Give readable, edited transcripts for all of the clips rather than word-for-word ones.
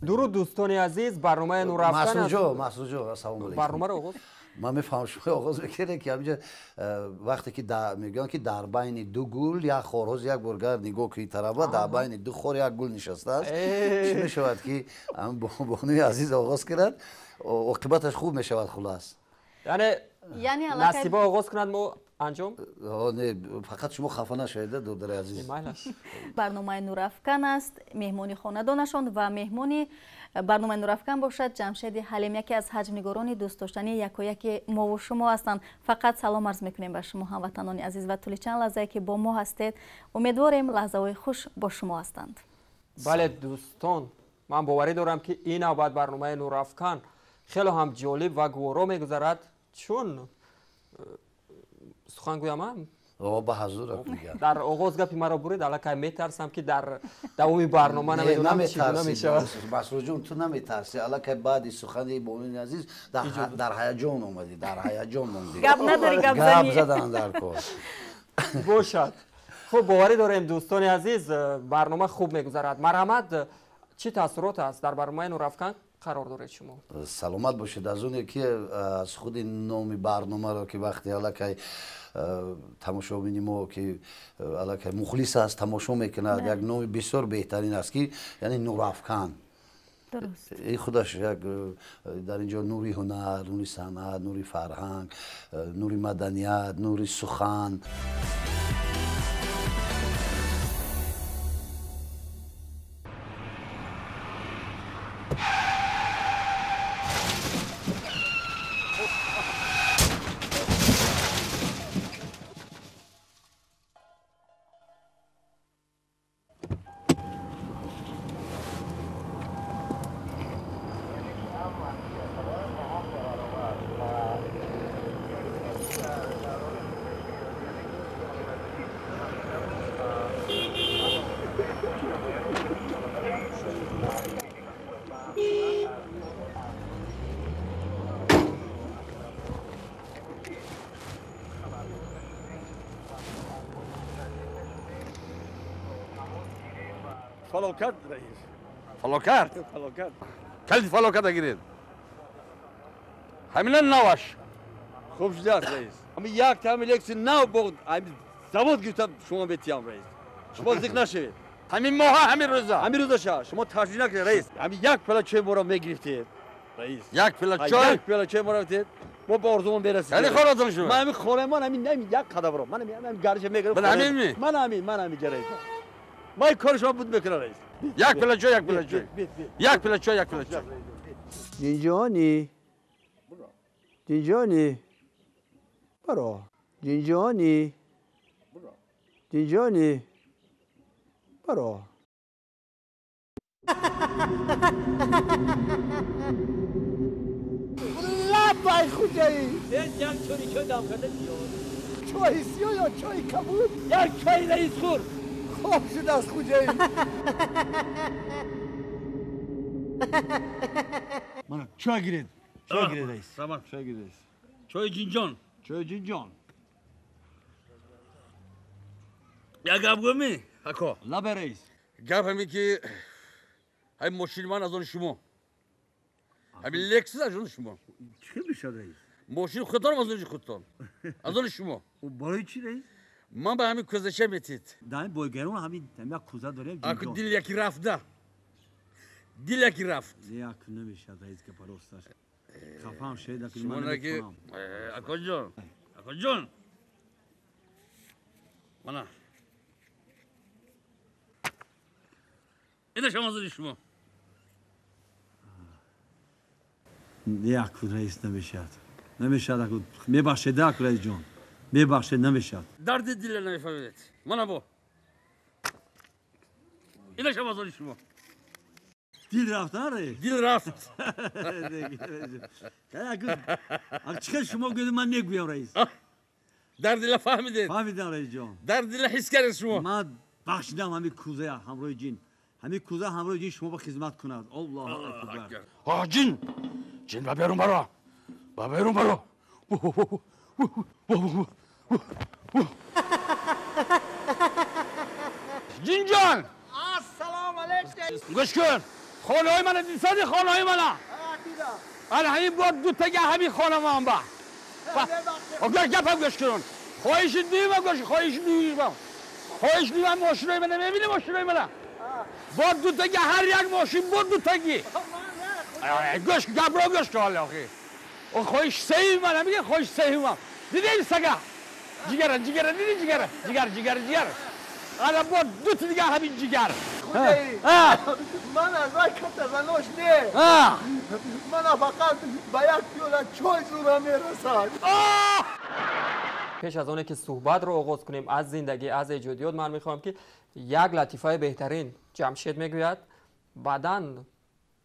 Дуруд дӯстони азиз, барномаи Нурафкан. Масруҷо, ассалому алайкум. Барномаро оғоз. Ман мефаҳмам шумо оғоз мекунед ки ҳаминҷа вақте ки мегӯянд ки дар байни ду гул як хор, ҳоз як бор гар нигоҳ кунӣ тарафа, дар байни ду хор як гул нишастааст. Чӣ мешавад ки бонуи азиз оғоз кунад, оқибаташ хуб мешавад хулас. Яъне Насиба оғоз кунад, мо анҷом? Не, фақат шумо хафа нашавед, додари азиз. Барномаи Нурафкан аст, меҳмони хонадонашон ва меҳмони барномаи Нурафкан бошад Ҷамшеди Ҳалим, яке аз ҳаҷмнигорони дӯстдоштании якояки мову шумо ҳастанд. Фақат салом арз мекунем ба шумо ҳамватанони азиз ва тӯли чанд лаҳзае ки бо мо ҳастед, умедворем лаҳзаҳои хуш бо шумо ҳастанд. Бале дӯстон, ман боварӣ дорам ки ин навбат барномаи Нурафкан хеле ҳам ҷолиб ва гуворо мегузарад, чун сухан гӯям ба ҳазур дар оғоз гапи маро бурид, аллакай метарсам ки дар давоми барнома намедонам чӣ гуна мешавад. Масруҷон, ту наметарсӣ, аллакай баъди сухани бонуи азиз дар ҳаяҷон омадӣ, дар ҳаяҷон мондӣ. Гап надорӣ, гап занӣ. Гап задан дар кор. Бошад. Хуб, боварӣ дорем дӯстони азиз, барнома хуб мегузарад. Марҳамат, чӣ таассурот аст дар барномаи Нурафкан қарор доред шумо? Саломат бошед. Аз оне ки аз худи номи барномаро ки вақте аллакай тамошобини мо ки аллакай мухлис аст, тамошо мекунад, як номи бисёр беҳтарин аст ки яъне Нурафкан. Ин худаш як дар инҷо нури ҳунар, нури санъат, нури фарҳанг, нури маданият, нури сухан. فلوکت رئیس. فلوکت؟ فلوکت. کلید فلوکت گیرید. همین نواش. خوب شده است رئیس. همین یک تا همین لکسی نو بغد همین زباد گرفتم شما بتیم رئیس. شما ذکر نشوید. همین ماه همین روزا. همین روزا شا. شما تشریح نکنید رئیس. همین یک پلا چای ما را میگرفتید رئیس. یک پلا چای؟ یک پلا چای ما را میگرفتید. ما به آرزومون برسیم. یعنی خانه‌تون شما. من همین خانه من همین یک قدم رو. من همین گرش میگیرم. من همین می. من همین من همین جریان. ما کار شما بود میکنه رئیس. یک پلا چای، یک پلا چای. یک پلا چای، یک پلا چای. جینجانی. جینجانی. برو. جینجانی. جینجانی. برو. لبای خوجایی. یک چای چای دم کرده چای سیاه یا چای کبود؟ یک چای رئیس خور. خوب شد از خوجایی. من چای گیرید. چای گیرید رئیس. تمام. چای گیرید رئیس. چای جینجان. چای جینجان. یک گپ گومی اکو. لب رئیس. گپ همی که همین ماشین من از آن شما. همین لکسوس از آن شما. چه میشه رئیس؟ ماشین خودتان از آن خودتان. از آن شما. برای چی رئیس؟ من به همین کوزشه میتید. داریم بایگرون همین یک کوزه داریم. اکو دل یکی رفت ده. دل یکی رفت. یک نمیشه رئیس که پروستش. خفهم شده که من نمی‌فهمم. اکو جان. اکو جان. منا. اینه شما زدی شما. یک رئیس نمیشه. نمیشه اکو میبخشید اکو رئیس جان. میبخشید نمیشد. درد دل نمیفهمید. من ابو. اینه شما زدی شما. دل رفت آره. دل رفت. اگه شما گفتید من نگویم رئیس. درد دل فهمیدید. فهمیدم رئیس جان. درد دل حس کردید شما. من بخشیدم همین کوزه همراه جین. همین کوزه همراه جین شما با خدمت کند. الله اکبر. آه جین. جین با بیرون برو. با بیرون برو. جین جان. السلام علیکم. گوش کن. Хонаҳои мана дисади хонаҳои мана. Ана ҳамин бо дутага ҳамин хона ман ба. Гӯш гапам гӯш кун. Хоҳиши дуюма гӯш, хоҳиши дуюма. Хоҳиши дуюма мошинои мана мебини мошинои мана. Бо дутага ҳар як мошин бо дутаги. Гӯш гапро гӯш кун ҳоло охи. О хоҳиш сеюм мана мега хоҳиш сеюма. Дидем сага. Ҷигара, ҷигара, диди ҷигара. Ҷигар, ҷигар, ҷигар. Ана бо дута дига ҳамин ҷигар. Ман аз вай ката занош не. Мана фақат ба як пиёла чой зура мерасад. Пеш аз оне ки суҳбатро оғоз кунем аз зиндагӣ, аз эҷодиёт, ман мехоҳам ки як латифаи беҳтарин Ҷамшед мегӯяд, баъдан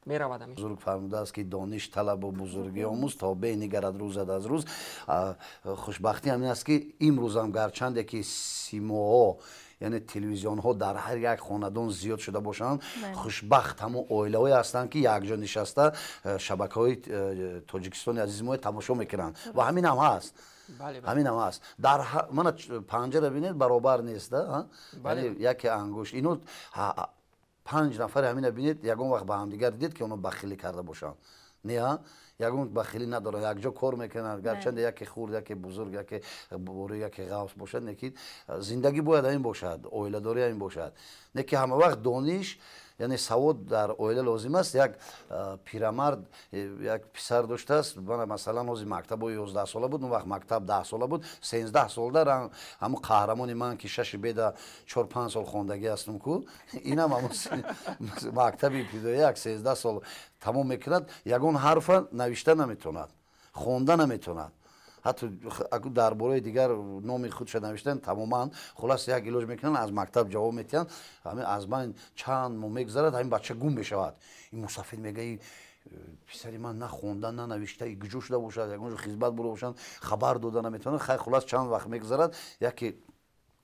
меравад ҳамин. Бузург фармудааст ки дониш талабу бузургӣ омӯз то бенигарад рӯзад аз рӯз. Хушбахтӣ ҳамин аст ки имрӯзам гарчанде ки симоҳо, яъне телевизионҳо дар ҳар як хонадон зиёд шуда бошанд, хушбахт ҳамон оилаҳое ҳастанд ки якҷо нишаста шабакаҳои Тоҷикистони азизи мо тамошо мекунанд ва ҳамин ҳам ҳаст. Ҳамин ҳам ҳаст. Дар мана панҷара бинед, баробар нест, яъне яке ангушт ино панҷ нафари ҳамина бинед, ягон вақт ба ҳамдигар дидед ки оно бахилӣ карда бошанд? Не, ягон бахилӣ надоранд, якҷо кор мекунанд, гарчанде яке хурд, яке бузург, яке борӣ, яке ғафс бошад, не ки зиндагӣ бояд ҳамин бошад, оиладорӣ ҳамин бошад. Не ки ҳама вақт дониш, яъне савод дар оила лозим аст. Як пирамард як писар доштааст, масалан ҳозир мактабо 11 сола буд, он вақт мактаб 10 сола буд, 13 солда ҳамун қаҳрамони ман ки шаши беда 4-5 сол хондагӣ ҳастам ку, инам ҳамун мактаби ибтидоӣ як 13 сол тамом мекунад, ягон ҳарфа навишта наметавонад, хонда наметавонад. Ҳатто дар бораи дигар номи худша навиштан тамоман. Хулас як илоҷ мекунанд, аз мактаб ҷавоб метиҳанд. Ҳамин аз байн чанд моҳ мегузарад, ҳамин бача гум мешавад. Ин мусафид мега, писари ман на хонда, на навишта, куҷо шуда бошад, ягон ҷо хизмат бурда бошанд, хабар дода наметавонанд. Хай хулас чанд вақт мегузарад, яке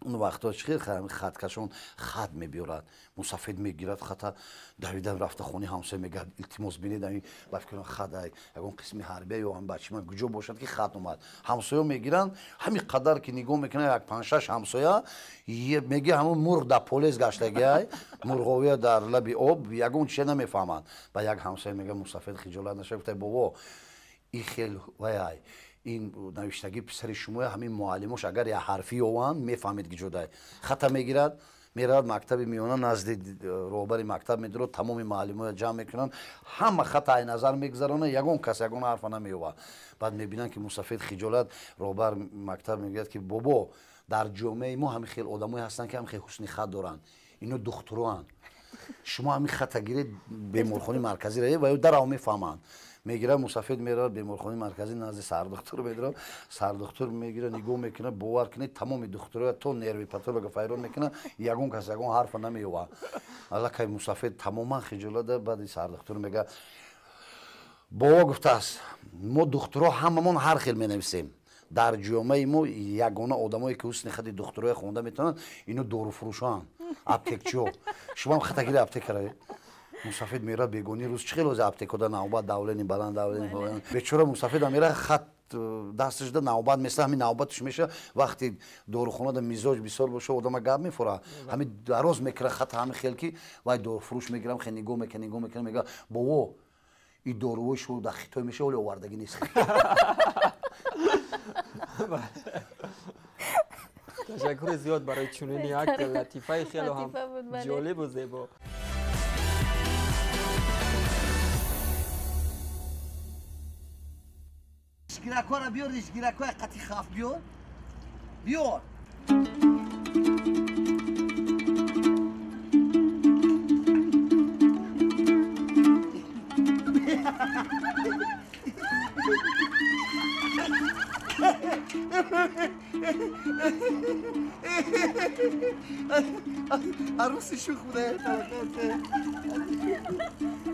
он вақтҳо чӣ хел хаткашон хат мебиёрад, мусафид мегирад хата, давида рафта хони ҳамсоя мегӯяд, илтимос бинед, ҳамин ба фикр хат ягон қисми ҳарбия ё ҳам бачи ман куҷо бошад ки хат омад. Ҳамсоя мегиранд, ҳамин қадар ки нигоҳ мекунанд, як панҷ-шаш ҳамсоя мегӯяд ҳамон мурғ дар полез гаштагиай, мурғовия дар лаби об, ягон чизе намефаҳманд. Ба як ҳамсоя мегӯяд, мусафид хиҷолат нашавад, гуфта бобо ин хел вай ин навиштагии писари шумоя, ҳамин муаллимош агар як ҳарфӣ ёванд мефаҳмед ки ҷодай. Хата мегирад, меравад мактаби миёна, назди роҳбари мактаб медурад, тамоми муаллимоя ҷамъ мекунанд, ҳама хата ай назар мегузаронанд, ягон кас ягон ҳарфа намеёвад. Баъд мебинанд ки мусафид хиҷолат, роҳбар мактаб мегӯяд ки бобо, дар ҷомеаи мо ҳамин хел одамое ҳастанд ки ҳамин хел ҳусни хат доранд, ино духтуроанд, шумо ҳамин хата гиред беморхонаи марказӣ равед ва ё дарав мефаҳманд. Мегирад мусафид, меравад беморхонаи марказӣ, назди сардухтур медурад, сардухтур мегирад, нигоҳ мекунад, бовар кунед, тамоми духтуроя то нерви патолога файрон мекунад, ягон кас ягон ҳарфа намеёвад. Аллакай мусафид тамоман хиҷолат. Баъди сардухтур мегӯяд, бобо гуфтааст, мо духтуро ҳамамон ҳар хел менависем, дар ҷомеаи мо ягона одамое ки ҳусни хати духтуроя хонда метавонанд, ино доруфурӯшоанд, аптекчиҳо. Шумоам хата гиред аптека равед. Мусафид меравад бегони рӯз, чӣ хел ҳозир аптекода навбат, давлени баланд, давлени баланд. Бечора мусафидам меравад, хат дасташ да навбат места, ҳамин навбатш меша. Вақти дорухонада мизоҷ бисёр боша, одама гап мефура, ҳамин дароз мекунад хата ҳамин хел ки вай дорухфурӯш мегирам, хел нигоҳ мекунад, нигоҳ мекунад, мегӯяд бобо, ин дорувои шумо дар Хитой меша, оле овардагӣ нест. Ташаккури зиёд барои чунин як латифаи хело ҳам ҷолибу зебо. Ишгиракҳоро биёр, ишгиракҳои қати хаф биёр, биёр. Аруси шух буда,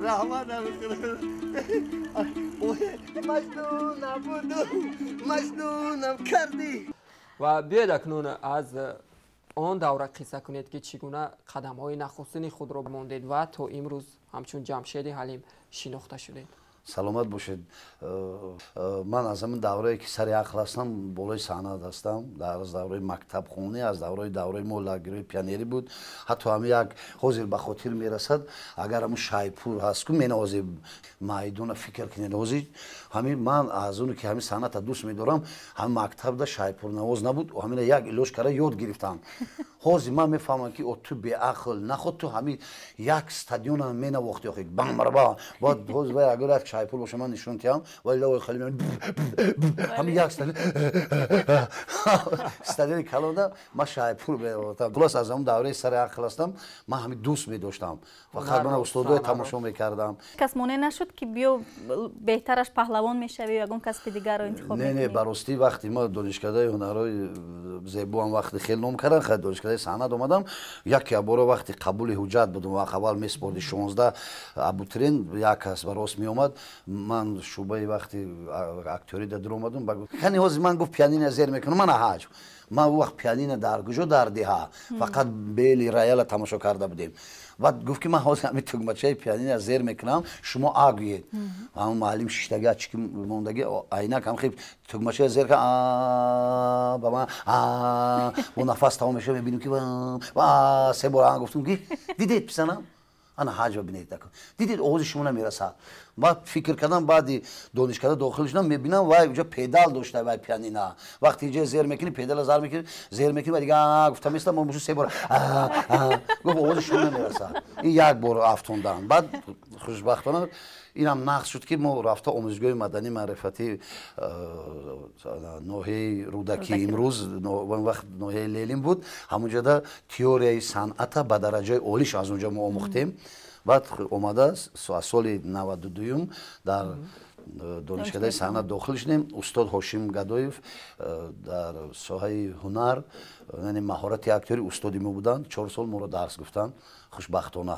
раҳмат. Маҷнунам буду, маҷнунам кардӣ. Ва биёед акнун аз он давра қисса кунед ки чӣ гуна қадамҳои нахустини худро мондед ва то имрӯз ҳамчун Ҷамшеди Ҳалим шинохта шудед. Саломат бошед. Ман аз ҳамин даврае ки сари ақл ҳастам, болои саҳна ҳастам. Дар аз давраи мактабхонӣ, аз давраи мо лагерҳои пионерӣ буд. Ҳатто ҳамин як ҳозир ба хотир мерасад, агар ҳамун шайпур ҳаст ку, мен ҳозир майдона фикр кунед, ҳозир ҳамин ман аз оне ки ҳамин санъата дӯст медорам, ҳамин мактабда шайпурнавоз набуд, ҳамина як илоҷ карда ёд гирифтам. Ҳозир ман мефаҳмам ки о ту беақл, наход ту ҳамин як стадиона менавохти, охи бамбарба. Баъд ҳозир вай агар як шайпур боша, ман нишон тиҳам, вай лавои хали ҳамин як стадиони калонда ман шайпур мевохтам. Хулос, аз ҳамон давраи сари ақл ҳастам, ман ҳамин дӯст медоштам. Фақат ман устодоя тамошо мекардам. Кас монеъ нашуд ки биё беҳтараш паҳлавон мешавӣ ё ягон касби дигарро интихоб Не, не, мекунӣ? Ба ростӣ вақти ма донишкадаи ҳунарҳои зебоам вақти хел ном кардан, хай донишкадаи санъат омадам, яке бора вақти қабули ҳуҷҷат будум, вақт аввал месупорди 16 абутурен, як кас ба рост меомад, ман шӯъбаи вақти актёрӣ дар омадум, ба гуфт кани ҳозир ман гуфт пианино зер мекунам, мана ҳаҷв. Ман он вақт пианино дар куҷо, дар деҳа фақат бели рояла тамошо карда будем. Баъд гуфт ки ман ҳозир ҳамин тугмачаи пианино зер мекунам, шумо а гӯед. Ҳамон муаллим шиштаги ачки мондаги, айнак, ҳам хел тугмачаи зер кард, ба ман бо нафас тамом мешава, мебинем ки се бор а гуфтум ки дидед писанам, ана ҳаҷва бинед, дидед овози шумо намерасад. Баъд фикр кардам, баъди донишкада дохил шудам, мебинам вай уҷа педал дошта, вай пианина. Вақти иҷа зер мекунӣ, педала зар мекунӣ, зер мекунӣ, ва дига гуфта местам, мо се бор гуфт овози шумо намерасад. Ин як бор афтондан. Баъд хушбахтона инам нақс шуд ки мо рафта омӯзгоҳи маданӣ маърифатӣ ноҳияи Рӯдакӣ, имрӯз он вақт ноҳияи Ленин буд, ҳамонҷода теорияи санъата ба дараҷаи олиш аз онҷо мо омӯхтем. Баъд омада аз соли 92-юм дар донишкадаи санъат дохил шудем. Устод Ҳошим Гадоев дар соҳаи ҳунар, яъне маҳорати актёри устоди мо буданд, 4 сол моро дарс гуфтанд, хушбахтона.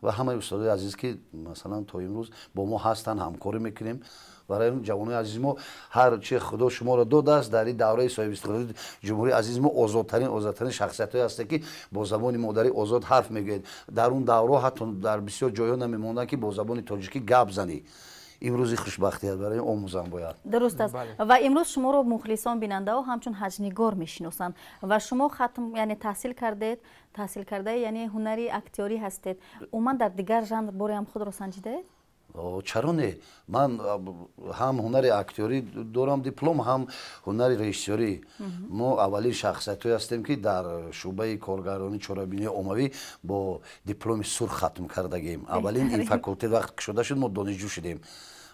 Ва ҳамаи устодои азиз ки масалан то имрӯз бо мо ҳастанд, ҳамкорӣ мекунем. Барои ҷавонои азизи мо, ҳар чи Худо шуморо додааст дар ин давраи соҳибистиқлолии ҷумҳурии азизи мо, озодтарин шахсиятҳое ҳастед ки бо забони модарӣ озод ҳарф мегӯед. Дар он давраҳо ҳатто дар бисёр ҷойҳо намемонданд ки бо забони тоҷикӣ гап занӣ. Имрӯзи хушбахтият барои омӯзам бояд. Дуруст аст. Ва имрӯз шуморо мухлисон, бинандаҳо ҳамчун ҳаҷнигор мешиносанд ва шумо хатм, яъне таҳсил кардед, таҳсил кардаи яъне ҳунари актёрӣ ҳастед. Умуман дар дигар жанр боре ҳам худро санҷидаед? Чаро не? Ман ҳам ҳунари актёрӣ дорам диплом, ҳам ҳунари режиссёрӣ. Мо аввалин шахсиятҳое ҳастем ки дар шӯъбаи коргардонии чорабинии оммавӣ бо дипломи сурх хатм кардагем. Аввалин ин факултет вақт кушода шуд, мо донишҷӯ шудем.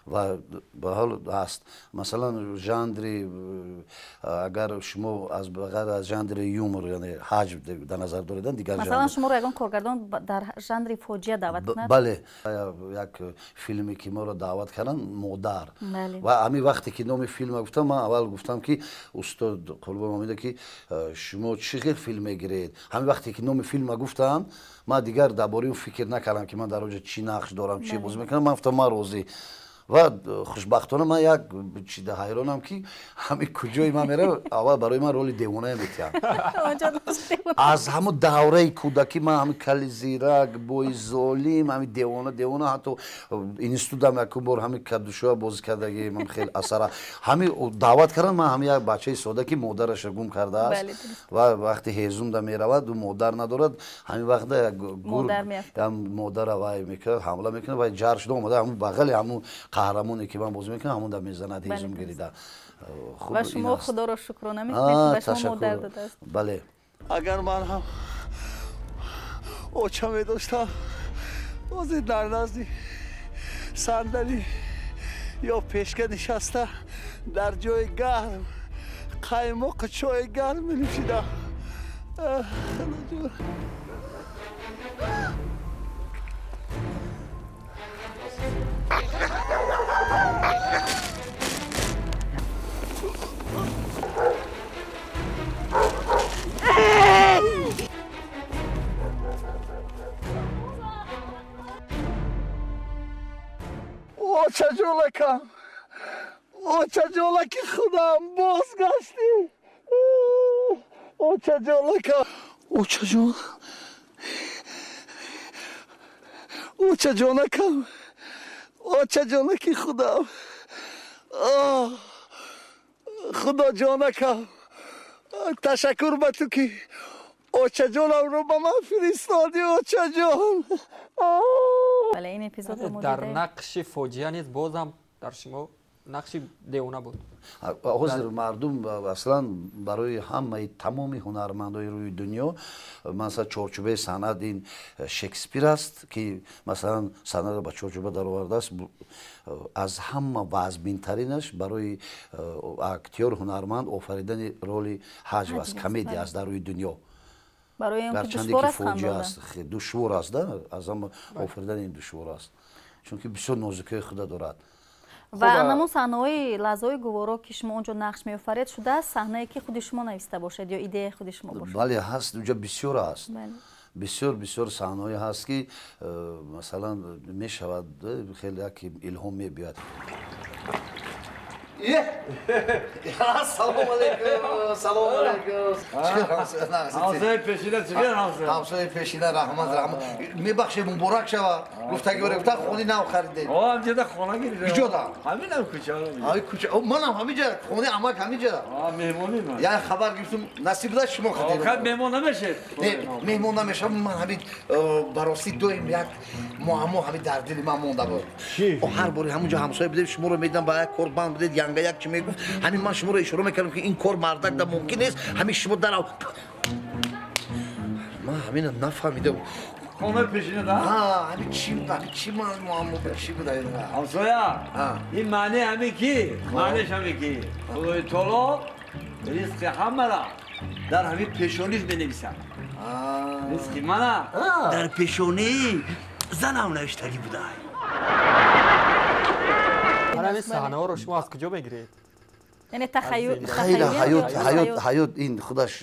Ва ба ҳол ҳаст масалан жанри, агар шумо аз ғайр аз жанри юмор, яъне ҳаҷв дар назар доред, дигар масалан шуморо ягон коргардон дар жанри фоҷиа даъват кунад? Бале, як филме ки моро даъват карданд, Модар. Ва ҳамин вақте ки номи филма гуфтам, ман аввал гуфтам ки устод Қурбон Омида ки шумо чӣ хел филм мегиред. Ҳамин вақте ки номи филма гуфтам, ман дигар дар бораи он фикр накардам ки ман дар онҷо чӣ нақш дорам, чӣ бозӣ мекунам. Ман гуфтам ман розӣ. Ва хушбахтона ман як чида ҳайронам ки ҳамин куҷои ман меравам, аввал барои ман роли девонае метиҳанд. Аз ҳамун давраи кӯдакӣ ман ҳамин кали зирак, бои золим, ҳамин девона, девона, ҳатто институтам якум бор ҳамин кадушоя бозӣ кардагӣ, ман хел асара. Ҳамин даъват кардам, ман ҳамин як бачаи сода ки модараша гум кардааст ва вақти ҳезумда меравад, ӯ модар надорад, ҳамин вақта як гург модара вай мекунад, ҳамла мекунад, вай ҷар шуда омада ҳамун бағали ҳамун қаҳрамоне ки ман бозӣ мекунам, ҳамон да мезанад ҳезум гирида. Ва шумо Худоро шукрона мекунед ки ба шумо модар додааст. Бале. Агар ман ҳам оча медоштам, ҳозир дар назди сандалӣ ё пешка нишаста дар ҷои гарм қаймоқу чойи гарм менӯшидам. Очаҷолакам, очаҷолаки худам, бозгаштӣ. Очаҷолакам, очаҷон, очаҷонакам, Очаҷонаки худам, худоҷонакам, ташаккур ба ту ки очаҷонамро ба ман фиристодӣ, очаҷон. Бале, ин эпизодро мо дар нақши фоҷиа низ бозам дар шумо нақши девона буд. Ҳозир мардум аслан барои ҳамаи тамоми ҳунармандои рӯи дунё, масалан, чорчӯбаи санъат ин Шекспир аст, ки масалан санъатро ба чорчӯба даровардааст. Аз ҳама вазминтаринаш барои актёр, ҳунарманд офаридани роли ҳаҷв аст, комедия аст дар рӯи дунё. Гарчанде ки фоҷиа аст, душвор аст, аз ҳама офаридани ин душвор аст, чунки бисёр нозукиҳои худа дорад. Ва анамун саҳнаҳои лаҳзаҳои гуворо, ки шумо он ҷо нақш меофаред, шудааст саҳнае, ки худи шумо нависта бошед ё идеяи худи шумо бошад? Бале, ҳаст, унҷа бисёр аст. Бисёр бисёр саҳнаҳое ҳаст, ки масалан мешавад, хеле як илҳом мебиёяд. Салом алейкум, салом алейкум. Ҳамсояи пешина чӣ хел ҳамсоя? Ҳамсояи пешина, раҳмат, раҳмат. Мебахшед, муборак шава. Гуфтаги бора гуфта хони нав харидед. О, ҳамҷода хона гирифтем. Куҷода? Ҳаминам кӯча. Ҳамин кӯча. Манам ҳаминҷа, хонаи амак ҳаминҷа. А, меҳмонӣ ман. Як хабар гирифтум, насиб буда шумо хадид. Охир меҳмон намешед? Не, меҳмон намешавам. Ман ҳамин барости доим як муаммо ҳамин дар дили ман монда буд. Ҳар бори ҳамунҷо ҳамсоя будем, шуморо медидам, ба як кор банд будед, янга як чӣ мегуфт. Ҳамин ман шуморо ишора мекардам, ки ин кор мардак да мумкин нест, ҳамин шумо дарав. Ман ҳамина нафаҳмидам. Хонаи пешина да? Ҳа, ҳамин чӣ буд, ҳамин чӣ муаммо буд, чӣ буд? Ҳамсоя, ин маъне ҳамин ки, маънеш ҳамин ки Худои таоло ризқи ҳамаро дар ҳамин пешониш менависад. Ризқи мана дар пешонии занам навиштагӣ будай. Ҳамин саҳнаҳоро шумо аз куҷо мегиред? Яъне тахайюл, ҳаёт ин худаш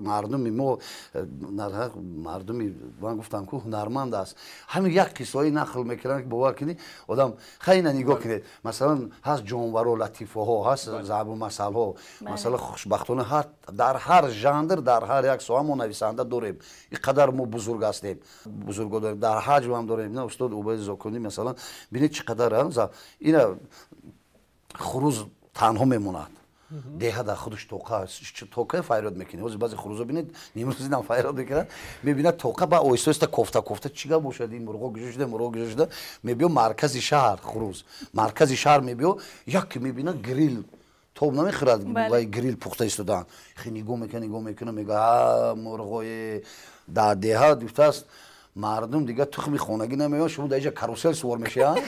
мардуми мо, мардуми ман гуфтам ку ҳунарманд аст. Ҳамин як қиссаҳое нақл мекунанд, ки бовар кунед, одам хайна нигоҳ кунед. Масалан, ҳаст ҷонваро, латифаҳо, ҳаст зарбулмасалҳо. Масалан, хушбахтона дар ҳар жанр, дар ҳар як соҳа мо нависанда дорем. Ин қадар мо бузург ҳастем, бузурго дорем, дар ҳаҷвам дорем. На устод Убайди Зоконӣ, масалан, бинед чӣ қадар ина хуруз танҳо мемонад. Деҳа дар худаш тоқа, тоқа файрод мекунад. Ҳозир баъзе хурузо бинед, нимрӯз дидам файрод мекунад, мебинад тоқа, ба оҳиста оҳиста кофта кофта чӣ гап бошад, ин мурғо куҷо шуда, мурғо куҷо шуда, мебиё маркази шаҳр, хуруз маркази шаҳр мебиё, як мебинад грил тоб намехӯрад, вай грил пухта истодаанд. Хе нигоҳ мекунад, нигоҳ мекунад, мега а мурғои дар деҳа гуфтааст мардум дигар тухми хонагӣ намеён, шумо дар инҷа карусел сувор мешаванд.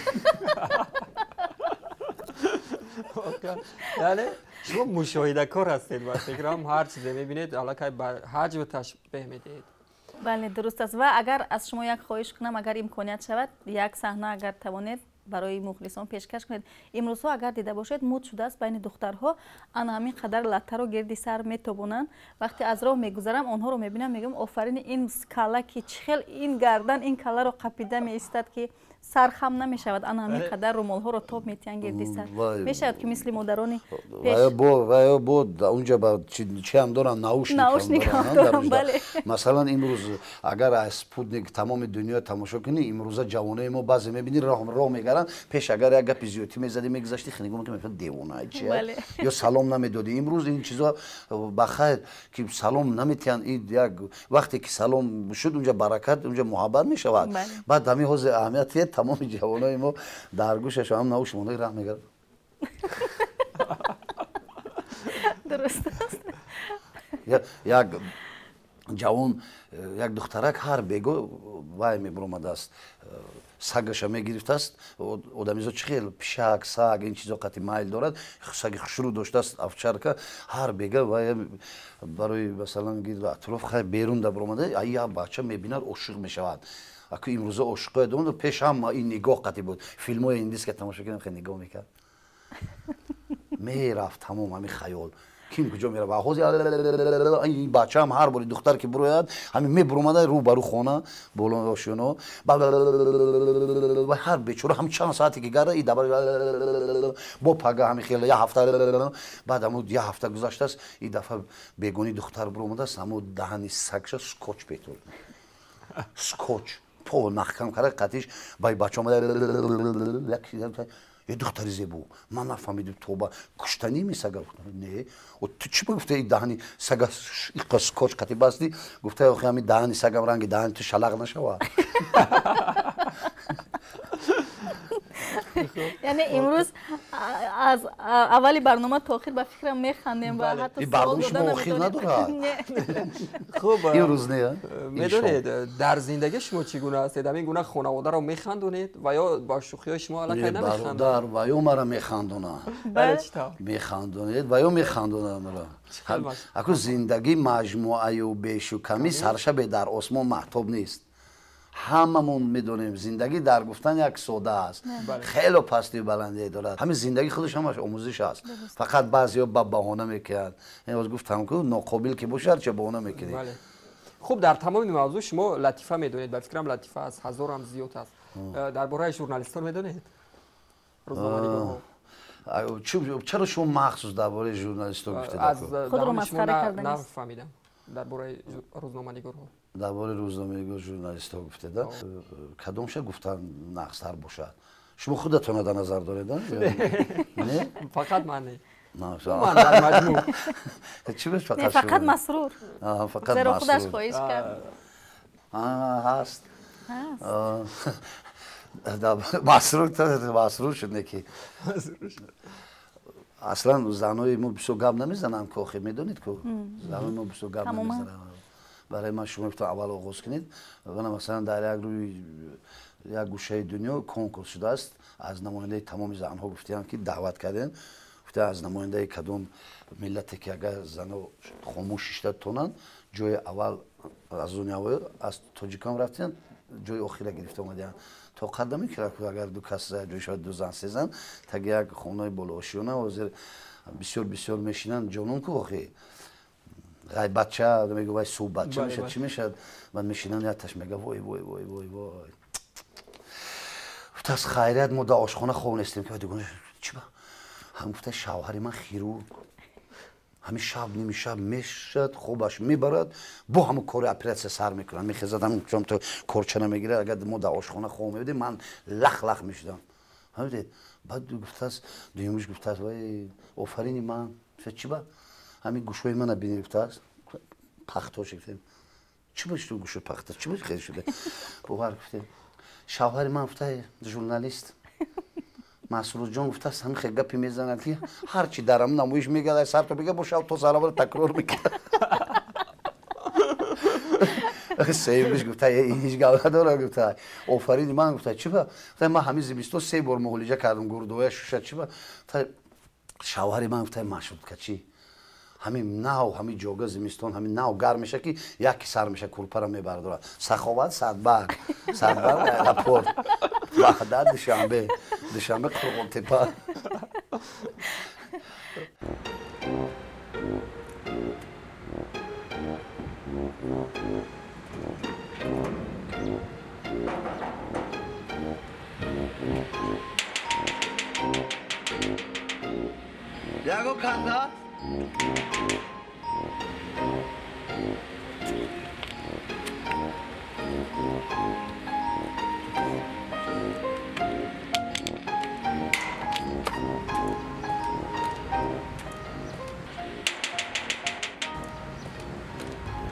Яъне шумо мушоҳидакор ҳастед ва фикрам ҳар чизе мебинед аллакай ба ҳаҷв ташбеҳ медиҳед. Бале, дуруст аст. Ва агар аз шумо як хоҳиш кунам, агар имконият шавад, як саҳна агар тавонед барои мухлисон пешкаш кунед. Имрӯзҳо агар дида бошед, муд шудааст байни духтарҳо, ана ҳамин қадар латтаро гирди сар метобонанд. Вақте аз роҳ мегузарам, онҳоро мебинам, мегӯям офарини ин калла, ки чӣ хел ин гардан ин калларо қапида меистад, ки сар хам намешавад. Ана ҳамин қадар румолҳоро тоб метиҳанд гирди сар. Мешавад ки мисли модарони пеш бо унҷа ба чиам доранд, наушник ҳам доранд. Масалан, имрӯз агар аз спутник тамоми дунё тамошо кунӣ, имрӯза ҷавонои мо баъзе мебинӣ роҳ мегаранд, пеш агар як гапи зиёдтӣ мезадӣ, мегузаштӣ, нигоҳ мекунӣ, мефаҳмӣ девона чи, ё салом намедодӣ. Имрӯз ин чизо ба хайр ки салом наметиҳанд, ин як вақте ки салом шуд, унҷа баракат, унҷа муҳаббат мешавад. Баъд ҳамин ҳозир аҳамият тамоми ҷавонои мо дар гӯшаш ҳам науш монда раҳ мегардад. Дуруст аст. Як ҷавон, як духтарак ҳар бего вай мебуромадааст, сагаша мегирифтааст. Одамизо чӣ хел пишак, саг ин чизо қати майл дорад, саги хушрӯ доштааст, овчарка. Ҳар бега вай барои масалан гирду атроф хай берун да буромада, як бача мебинад, ошиқ мешавад. Аку имрӯза ошиқоя доранд, пеш ҳама ин нигоҳ қати буд. Филмҳои индис ка тамошо кардам, хеле нигоҳ мекард, мерафт тамом ҳамин хаёл ким куҷо меравад. Ҳозир ин бачаам ҳар бори духтар ки бурояд, ҳамин мебуромада рӯ ба рӯ хона боло ошёно, ҳар бечора ҳам чанд саате ки гарда и даба бо пага ҳамин хел як ҳафта. Баъд ҳамун як ҳафта гузаштааст, и дафъа бегони духтар буромадааст, ҳамун даҳани сагша скотч бетур, скотч Пол маҳкам карда қатиш бай бача омада е духтари зебо. Ман нафаҳмидим тоба куштанӣ ми сага? Не. Ту чӣ гуфта и даҳани сага иқа скотч қати басти? Гуфта охи ҳами даҳани сагам ранги даҳани ту шалақ нашава. Яъне имрӯз аз аввали барнома то охир ба фикрам механдем ва ҳатто барнома шумо охир надорад. Хуб, имрӯз не. Медонед дар зиндагӣ шумо чӣ гуна ҳастед? Ҳамин гуна хонаводаро механдонед ва ё ба шӯхиҳои шумо аллакай намехандонад? Бародар, ва ё мара механдонад. Механдонед ва ё механдонад мара. Аку зиндагӣ маҷмӯаю бешу камӣ саршабе дар осмон маҳтоб нест. Ҳамамон медонем зиндагӣ дар гуфтан як сода аст, хело пастию баландие дорад. Ҳамин зиндагӣ худаш ҳамаш омӯзиш аст. Фақат баъзеҳо ба баҳона мекунанд. Ин гуфтам ку ноқобил ки бошад ча баҳона мекунӣ. Хуб, дар тамоми мавзӯъ шумо латифа медонед. Ба фикрам латифа аз ҳазорам зиёд аст. Дар бораи журналистон медонед? Рӯзноманигорҳо. Чаро шумо махсус дар бораи журналистон гуфтед? Аз даруни шумо нафаҳмидам дар бораи рӯзноманигорҳо. Дар бораи рӯзноманигор журналистҳо гуфтед, кадомша гуфтан нақстар бошад? Шумо худатонро дар назар доред? Не, фақат ман не. Ман дар маҷмӯъ. Чӣ беш фақат? Фақат Масрур. Фақат Зеро худаш хоҳиш кард. Ҳаст. Масрур Масрур шуд не ки. Аслан занои мо бисёр гап намезананд ку, охир медонед ку? Занои мо бисёр гап намезананд. Барои ман шумо гуфтам аввал оғоз кунед. Вана масалан дар як рӯи як гӯшаи дунё конкурс шудааст. Аз намояндаи тамоми занҳо гуфтаанд ки даъват кардем. Гуфта аз намояндаи кадом миллате ки агар занҳо хомӯш шишта тонанд, ҷои аввал аз дунё аз тоҷикон рафтанд, ҷои охира гирифта омадаанд. Тоқат намекунад агар ду кас ҷой шавад, ду зан, се зан таги як хонаи болоошиёна ҳозир бисёр бисёр мешинанд ҷонон ку охи. Ғайбатча мегӯ вай суҳбатча мешавад, чӣ мешавад? Баъд мешинанд якташ мега вой вой вой вой вой. Гуфтааст хайрият мо дар ошхона хоб нестем. Ки дугона чӣ ба? Ҳам гуфта шавҳари ман хирург. Ҳамин шаб ними шаб мешад, хобаш мебарад, бо ҳамон кори оператсия сар мекунад. Мехезад ҳамон то корча намегирад. Агар мо дар ошхона хоб мебудем, ман лах лах мешудам. Фаҳмидед? Баъд гуфтааст, дуюмиш гуфтааст вай офарини ман. Чӣ ба? Ҳамин гӯшҳои мана бинед гуфтааст. Пахтош гуфтем. Чӣ ба шуд гӯшо пахта? Чӣ ба хел шуда? Бовар гуфтем. Шавҳари ман гуфта журналист. Масрурҷон гуфтааст ҳамин хел гапе мезанад ки ҳар чи дар ҳамин намоиш мегардад, сар то мега бо шав то саравар такрор мекунад. Сеюмиш гуфта ҳеҷ гап надорад гуфта. Офарини ман гуфта чӣ ба? Гуфта ман ҳамин зимистон се бор муолиҷа кардам гурдоя шуша чӣ ба? Шавҳари ман гуфта машруткачӣ. Ҳамин нав ҳамин ҷога зимистон ҳамин нав гарм меша ки яки сар меша курпара мебардорад. Саховат садбарг, садбарг аэропорт, Ваҳдат Душанбе, Душанбе Қурғонтепа. Ягон канда?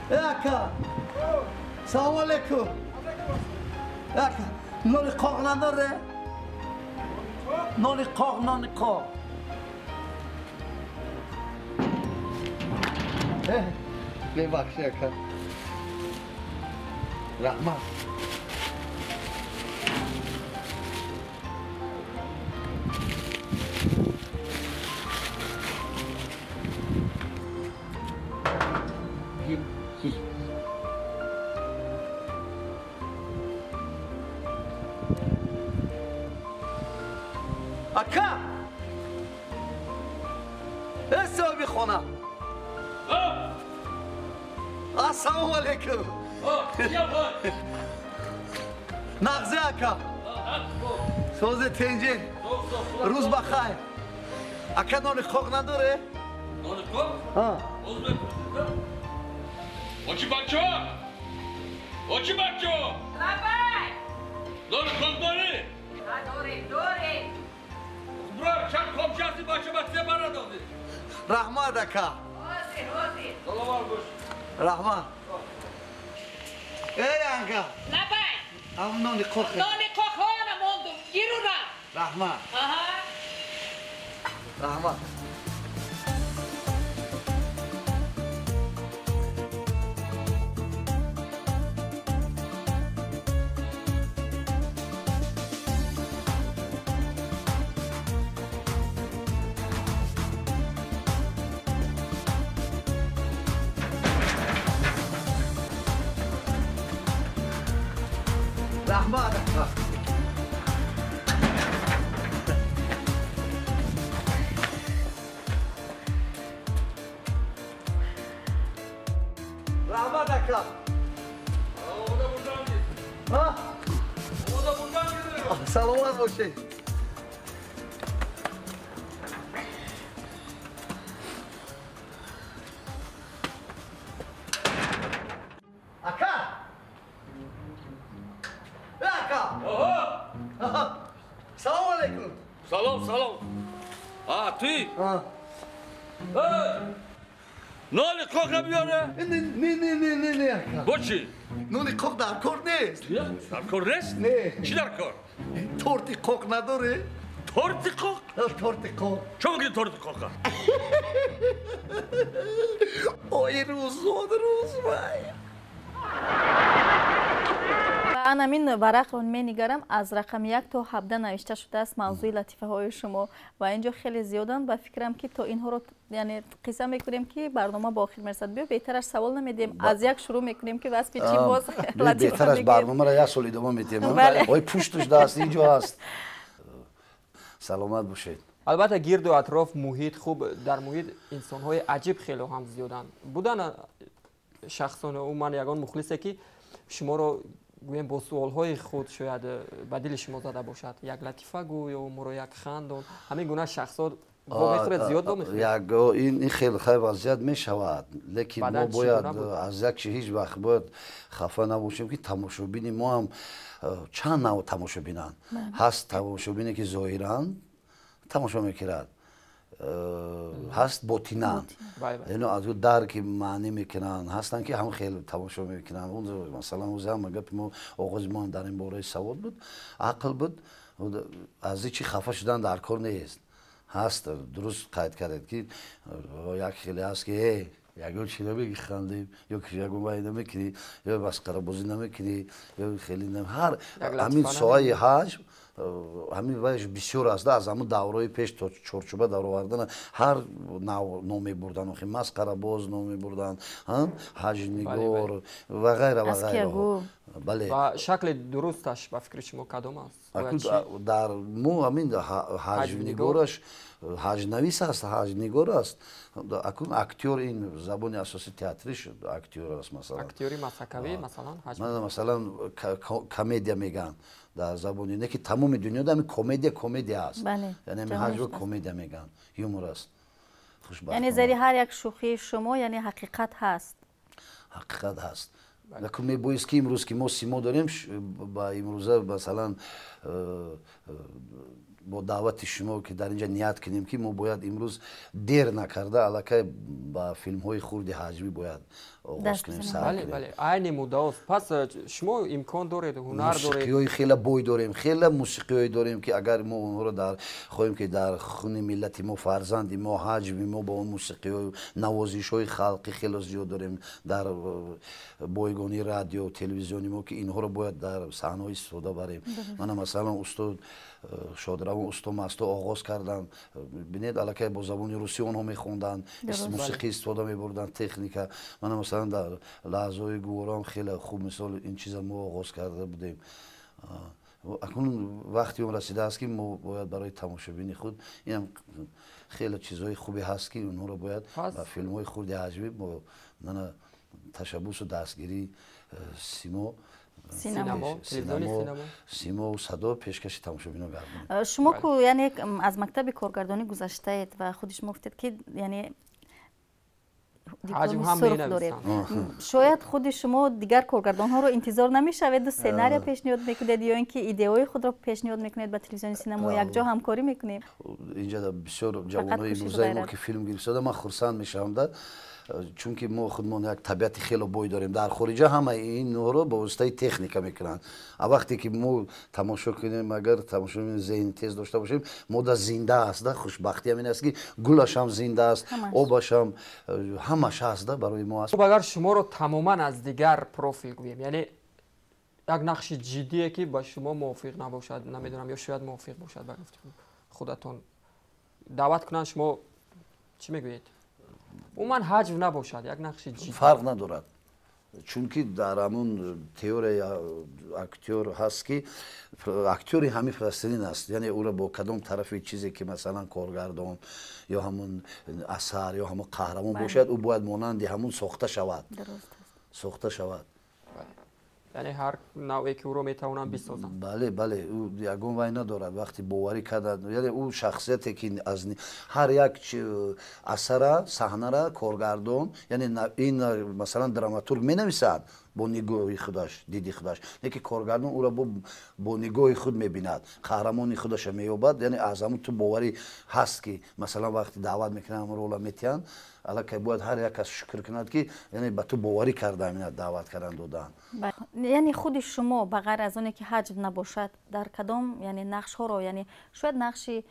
Ака, салому алейкум. Ака, нони қоқ надоре? Нони қоқ, нони қоқ. Бебахши ака. Раҳмат. Ака! Э соҳиби хона! Ассалому алейкум. Нағзи ака. Сози тенҷи. Рӯз ба хайр. Ака нони қоқ надоре? Нони қоқ? Очи бачо! Очи бачо! Лабай! Нони қоқ дорӣ? Дорем, дорем. Бро, чанд қопчаси бача ба се бара додӣ. Раҳмат, ака. Ҳозир, ҳозир. Саломат бош. Раҳмат. Эй, анка. Лабай. Ам нони қоқ. Нони қоқҳоро мондум. Гирура. Раҳмат. Аҳа. Раҳмат. Раҳмат, ака. Раҳмат, ака. Саломат бошед. Ака! Ака! Салом алейкум. Салом, салом. А, ты? Нони қоқро биёре? Не, не, не, не, не, ака. Бо чӣ? Нони қоқ дар кор нест. Дар кор нест? Не. Чӣ дар кор? Торти қоқ надорӣ? Торти қоқ? Торти қоқ. Чо мекунӣ торти қоққа? Ой, рӯзон, рӯз вай. Ан ҳамин варақро менигарам, аз рақами 1 то 17 навишта шудааст мавзӯи латифаҳои шумо ва инҷо хеле зиёданд. Ба фикрам ки то инҳоро яъне қисса мекунем ки барнома ба охир мерасад. Биё беҳтараш савол намедиҳем, аз як шурӯъ мекунем ки васфи чӣ боз латифа беҳтараш барномаро як сол идома медиҳем. Ой, пушташ даст инҷо ҳаст. Саломат бошед. Албатта гирду атроф муҳит хуб, дар муҳит инсонҳои аҷиб хело ҳам зиёданд. Буданд шахсон умуман ягон мухлисе ки шуморо гӯем бо суолҳои худ шояд ба дили шумо зада бошад, як латифа гӯ ё моро як хандон, ҳамин гуна шахсот вомехӯред, зиёд вомехӯред? Ин хеле хай вазъият мешавад, лекин мо бояд аз як чи ҳеҷ вақт бояд хафа набошем ки тамошобини мо ҳам чанд навъ тамошобинанд. Ҳаст тамошобине ки зоҳиран тамошо мекунад, ҳаст ботинан, ино аз дарки маънӣ мекунанд, ҳастанд ки ҳам хеле тамошо мекунанд. Масалан, ӯзи ҳама гапи мо оғози мо дар ин бораи савод буд, ақл буд, аз ин чи хафа шудан дар кор нест. Ҳаст, дуруст қайд кардед ки як хеле ҳаст ки э ягон чи намеги хандем, ё ки ягон вай намекунӣ, ё масхарабозӣ намекунӣ, ё хеле ҳар ҳамин соҳаи ҳаҷм ҳамин вайш бисёр аст. Аз ҳамун давраҳои пеш то чорчӯба даровардан ҳар нав ном мебурданд, охи масхарабоз ном мебурданд, ҳаҷмнигор ва ғайра ва ғайраҳо. Бале. Ва шакли дурусташ ба фикри шумо кадом аст? Дар мо ҳамин ҳаҷмнигораш ҳаҷнавис аст, ҳаҷнигор аст. Акун актёр ин забони асосии театриш актёр аст, масалан. Актёри масхакавӣ, масалан, ҳаҷм. Масалан, комедия мегӯянд дар забони, не ки тамоми дунёда ҳамин комедия комедия аст. Яъне ҳамин ҳаҷв комедия мегӯянд, юмор аст. Яъне зери ҳар як шӯхии шумо яъне ҳақиқат ҳаст. Ҳақиқат ҳаст. Лекин мебоист ки имрӯз ки мо симо дорем, ба имрӯза масалан бо даъвати шумо ки дар инҷа ният кунем ки мо бояд имрӯз дер накарда аллакай ба филмҳои хурди ҳаҷвӣ бояд оғоз кунем, сар кунем. Бале, айни муддаост. Пас шумо имкон доред, ҳунар доред. Мусиқиҳои хеле бой дорем, хеле мусиқиҳое дорем ки агар мо онҳоро дар хоҳем ки дар хуни миллати мо, фарзанди мо, ҳаҷви мо бо он мусиқиҳою навозишҳои халқӣ хеле зиёд дорем дар бойгонии радио, телевизиони мо ки инҳоро бояд дар саҳнаҳо истифода барем. Мана масалан устод Шодравон усто Масто оғоз карданд. Бинед, аллакай бо забони русӣ онҳо мехонданд, мусиқӣ истифода мебурданд, техника. Мана масалан дар лаҳзаҳои гуворам хеле хуб мисол ин чиза мо оғоз карда будем. Акнун вақти он расидааст ки мо бояд барои тамошобини худ инам хеле чизҳои хубе ҳаст ки онҳоро бояд ба филмҳои хурди ҳаҷвӣ бо ташаббусу дастгирии симо симову садо пешкаши тамошобино гардонем. Шумо ку яъне аз мактаби коргардонӣ гузаштаед ва худи шумо гуфтед ки яъне дипломи сурх доред. Шояд худи шумо дигар коргардонҳоро интизор намешаведу сценария пешниҳод мекунед ё ин ки идеяҳои худро пешниҳод мекунед ба телевизиони синамо, якҷо ҳамкорӣ мекунем. Инҷа бисёр ҷавонои имрӯзаи мо ки филм гирифтада, ман хурсанд мешавам, да, чунки мо худмон як табиати хело бой дорем. Дар хориҷа ҳамаи инҳоро ба воситаи техника мекунанд. А вақте ки мо тамошо кунем, агар тамошо зеҳни тез дошта бошем, мода зинда аст, да, хушбахтӣ ҳамин аст, ки гулаш ҳам зинда аст, обаш ҳам, ҳамаш ҳаст, да, барои мо аст. Хуб, агар шуморо тамоман аз дигар профил гӯем, яъне як нақши ҷиддие ки ба шумо мувофиқ набошад, намедонам, ё шояд мувофиқ бошад, ба гуфти худатон даъват кунанд, шумо чӣ мегӯед? Умуман ҳаҷв набошад, як нақши ҷиддӣ. Фарқ надорад, чунки дар ҳамун теорияи актёр ҳаст, ки актёри ҳамин пластилин аст, яъне ӯро бо кадом тарафи чизе ки, масалан, коргардон ё ҳамун асар ё ҳамун қаҳрамон бошад, ӯ бояд монанди ҳамун сохта шавад, сохта шавад. Яъне ҳар навъе ки ӯро метавонанд бисозанд. Бале, бале, ӯ ягон вай надорад вақти боварӣ кардан, яъне ӯ шахсияте ки аз ҳар як асара, саҳнара коргардон, яъне ин, масалан, драматург менависад бо нигоҳи худаш, диди худаш, не ки коргардон ӯро бо нигоҳи худ мебинад, қаҳрамони худаша меёбад. Яъне аз ҳамун ту боварӣ ҳаст, ки масалан вақти даъват мекунанд, ҳамун рола метиҳанд, аллакай бояд ҳар як кас шукр кунад, ки яъне ба ту боварӣ карда ҳамина даъват кардан додаанд. Яъне худи шумо ба ғайр аз оне ки ҳаҷв набошад, дар кадом, яъне нақшҳоро, яъне шояд нақши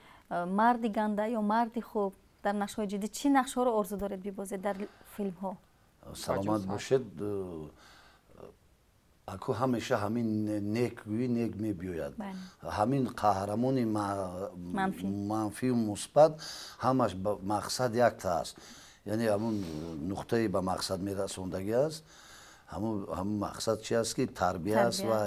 марди ганда ё марди хуб, дар нақшҳои ҷиддӣ чӣ нақшҳоро орзу доред бибозед дар филмҳо? Саломат бошед. Аку ҳамеша ҳамин некгӯӣ нек мебиёяд, ҳамин қаҳрамони манфию мусбат ҳамаш мақсад якта аст, яъне ҳамун нуқтаи ба мақсад мерасондагӣ аст. Ҳамун мақсад чи аст, ки тарбия аст ва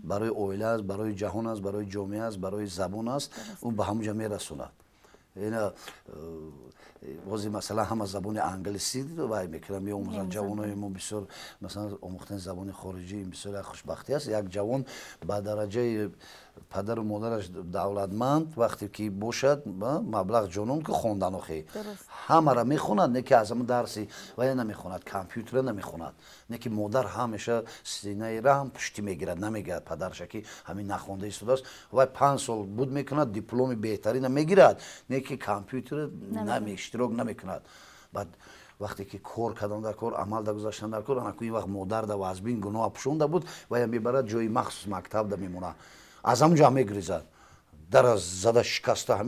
барои оила аст, барои ҷаҳон аст, барои ҷомеа аст, барои забон аст, ӯ ба ҳамун ҷа мерасонад. Ина бози, масалан, ҳама забони англисӣ вай мекунанд, меомӯзанд ҷавонои мо бисёр. Масалан, омӯхтани забони хориҷӣ ин бисёр як хушбахтӣ аст. Як ҷавон ба дараҷаи падару модараш давлатманд вақте ки бошад, маблағ ҷонон ки хондан, охи ҳамара мехонад, не ки аз ҳамун дарси вая намехонад, компютера намехонад, не ки модар ҳамеша синаи раҳм пуштӣ мегирад, намегирад падарша, ки ҳамин нахонда истодааст. Вай 5 сол буд мекунад, дипломи беҳтарина мегирад, не ки компютера иштирок намекунад. Баъд вақте ки кор кардан дар кор, амал да гузаштан дар кор, анаку ин вақт модар да вазбин гуноҳа пӯшонда буд, вая мебарад ҷои махсус, мактаб да мемонад, аз ҳамун ҷо мегризад, дара зада шикаста,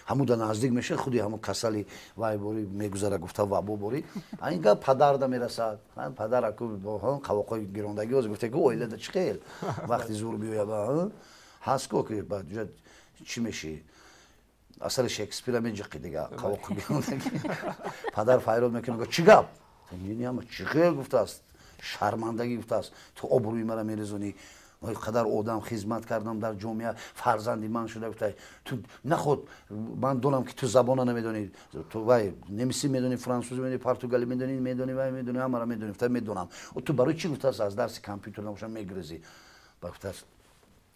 ҳамуда наздик мешавад, худи ҳамун касали вай бори мегузара, гуфта вабо бори ин гап падарда мерасад. Падар аку қавоқҳои гирондагӣ оз гуфта, ки оилада чӣ хел вақти зур биёяд ҳаст ко, ки чӣ мешӣ, асари Шекспира меҷиқи дига, қавоқи гирондагӣ. Падар файрод мекунад, мега, чӣ гап, чӣ хел гуфтааст, шармандагӣ гуфтааст, ту обрӯи мара мерезонӣ, қадар одам хизмат кардам дар ҷомеа, фарзанди ман шуда, гуфта, ту наход, ман донам, ки ту забона намедонӣ, ту вай немисӣ медонӣ, франсузӣ медонӣ, португалӣ медонӣ, медонӣ, вай медонӣ, ҳамара медонӣ. Гуфта, медонам. Ту барои чӣ, гуфтааст, аз дарси компютер набошам мегрезӣ? Ба гуфтааст,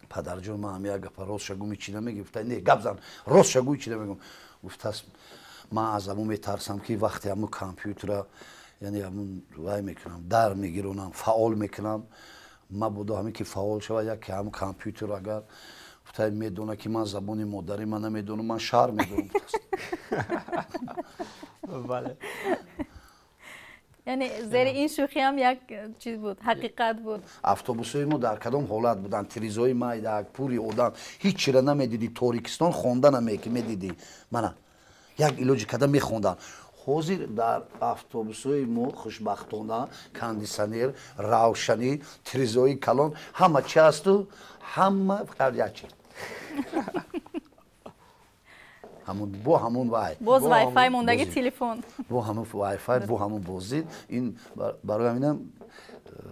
падарҷон, ман ҳам як гапа рост шагӯми, чӣ намегӣ? Гуфта, не, гап зан, рост шагӯи, чӣ намегӯм? Гуфтааст, ман аз ҳамун метарсам, ки вақте ҳамун компютера, яъне ҳамун вай мекунам, дар мегиронам, фаъол мекунам, мабодо ҳамин ки фаъол шавад, яке ҳамун компютер агар, гуфта, медона, ки ман забони модари ман намедонам, ман шарм медорам. Бале. Яъне зери ин шӯхӣ ҳам як чиз буд, ҳақиқат буд. Автобусҳои мо дар кадом ҳолат буданд? Тирезаҳои майда, пури одам, ҳеҷ чира намедидӣ, торикистон, хонда медидӣ, мана як илоҷи када мехонданд. Ҳозир дар автобусҳои мо, хушбахтона, кондитсионер, равшанӣ, тирезаҳои калон, ҳама чи ҳасту, ҳама фақат як чи, ҳамун бо ҳамун вай. Боз вайфай мондаги телефон. Бо ҳамун вайфай, бо ҳамун бозӣ. Ин барои ҳаминам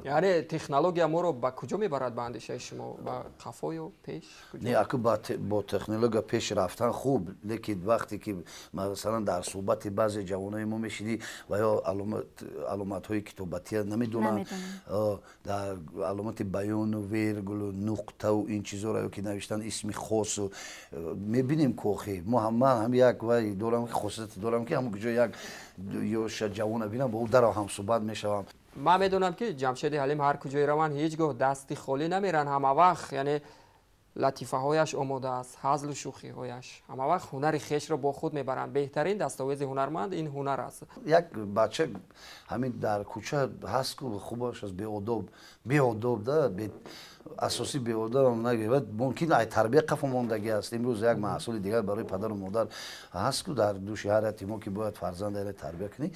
Яъне технология моро ба куҷо мебарад ба андешаи шумо? Ба қафо ё пеш? Не, аку бо технология пеш рафтан хуб, лекин вақте ки масалан дар суҳбати баъзе ҷавонои мо мешидӣ ва ё аломатҳои китобатия намедонанд, дар аломати баёну вергулу нуқтаву ин чизоро ё ки навиштан исми хосу мебинем ку охи мо ман ҳам як вай дорам, хосияте дорам ки ҳам куҷо як ёша ҷавона бинам, бо ӯ дарав ҳамсуҳбат мешавам. Ман медонам ки Ҷамшеди Ҳалим ҳар куҷое раванд ҳеҷ гоҳ дасти холӣ намеранд, ҳама вақт яъне латифаҳояш омода аст, ҳазлу шӯхиҳояш, ҳама вақт ҳунари хешро бо худ мебаранд. Беҳтарин дастовези ҳунарманд ин ҳунар аст. Як бача ҳамин дар кӯча ҳаст ку, хубаш аст, беодоб, беодоб да, асосӣ беодоб нагӯяд, мумкин ай тарбия қафо мондагӣ аст. Имрӯз як маҳсули дигар барои падару модар ҳаст ку дар дӯши ҳар яти мо ки бояд фарзандаро тарбия кунӣ.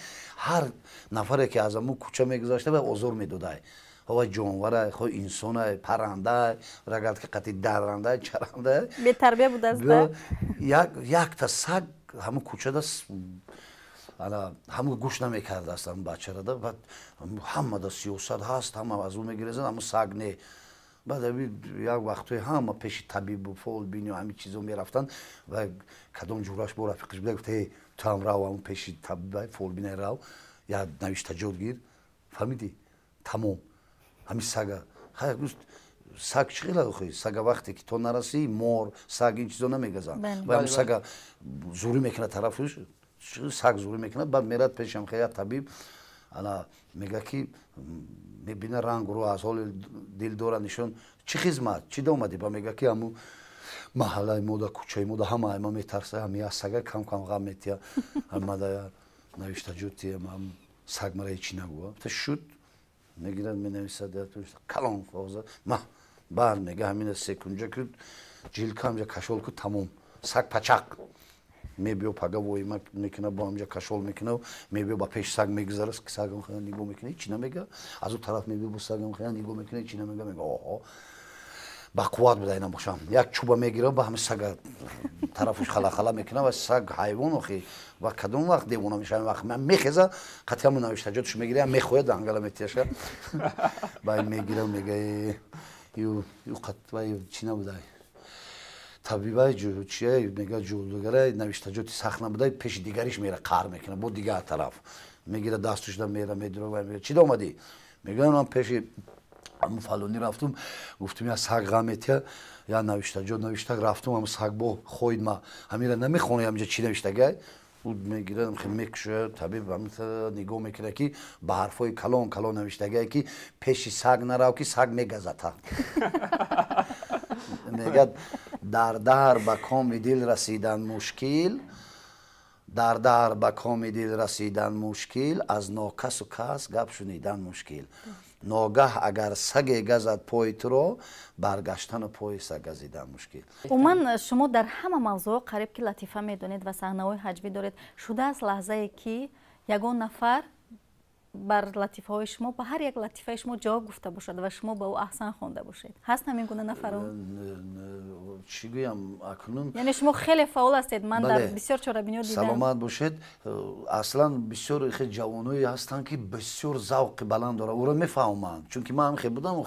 Ҳар нафаре ки аз ҳамун кӯча мегузашта вай озор медодай, ҳова ҷонварай, хо инсонай, паррандай, рагатки қати даррандай, чарандай. Бетарбия будааст. Якта саг ҳамун кӯчада ана ҳамун гӯш намекардааст ҳамун бачара да, баъд ҳамада сиёсат ҳаст, ҳама аз ӯ мегирезанд, ҳамун саг не. Баъд як вақтҳое ҳама пеши табибу фолбиню ҳамин чизо мерафтанд ва кадом ҷураш бо рафиқиш буда, гуфт: э, ту ҳам рав ҳамун пеши табиб фолбина рав, як навиштаҷот гир, фаҳмидӣ, тамом. Ҳамин сага гуфт, саг чӣ хела охи, сага вақте ки то нарасӣ, мор, саг ин чизо намегазанд, ва ҳамун сага зурӣ мекунад тарафуш, саг зурӣ мекунад, баъд мерад пешам як табиб, ана мега ки мебина рангу аз ҳоли дил дора нишон, чӣ хизмат, чӣ да омадӣ? Ба мега ки ҳамун маҳаллаи мо да, кӯчаи мо да ҳама ма метарса, ҳами як сага кам кам ғам метия, ҳамада навиштаҷот тия, саг мара ҳечи нагӯ. Та шуд, мегирад, менависад калон коғаза, ма баъд мега ҳамина секунҷа ку ҷилка ҳамҷа кашол ку, тамом, саг пачақ мебиё, пага воима мекуна, бо ҳамҷа кашол мекуна, мебиё ба пеши саг мегузара, сагам хела нигоҳ мекуна, ҳечи намега, аз ӯ тараф мебиё, бо сагам хела нигоҳ мекуна, ҳечи намега, мега оҳо, ба қувват буда ина бошам, як чӯба мегира, ба ҳами сага тарафуш халахала мекуна, ва саг ҳайвон охи, ва кадом вақт девона мешава, вақт мехеза, қати ҳамун навиштаҷотш мегира, мехоҳад ангала метияша, баъд мегира, мега ю қат чӣ набудай, табибай чия мега, ҷодугарай навиштаҷоти сахт набудай, пеши дигариш мера, қаҳр мекуна, бо дигар тараф мегира, дастушда мера, медура, мега чӣ да омадӣ? Мега ман пеши ҳамун фалонӣ рафтум, гуфтум я саг ғам метия, я навиштаҷот навишта рафтум, ҳамун саг бо хоид, ма ҳамира намехонам, ҳамҷа чӣ навиштагай? Ӯ мегира, мекушояд, табиб нигоҳ мекунад ки ба ҳарфҳои калон калон навиштагае ки пеши саг нарав, ки саг мегазата. Мегӯяд: дар дар ба коми дил расидан мушкил, дар дар ба коми дил расидан мушкил, аз нокасу кас гап шунидан мушкил, ногаҳ агар саге газад пои туро, баргаштану пои саг газидан мушкил. Умуман шумо дар ҳама мавзӯъ қариб ки латифа медонед ва саҳнаҳои ҳаҷвӣ доред. Шудааст лаҳзае ки ягон нафар бар латифаҳои шумо, ба ҳар як латифаи шумо ҷавоб гуфта бошад ва шумо ба ӯ аҳсан хонда бошед? Ҳаст ҳамин гуна нафарон? Чӣ гӯям акнун, яъне шумо хеле фаъол ҳастед, ман дар бисёр чорабиниҳо дидам. Саломат бошед. Аслан бисёр хел ҷавоное ҳастанд ки бисёр завқи баланд доранд, ӯро мефаҳманд, чунки ман ҳам хел будам.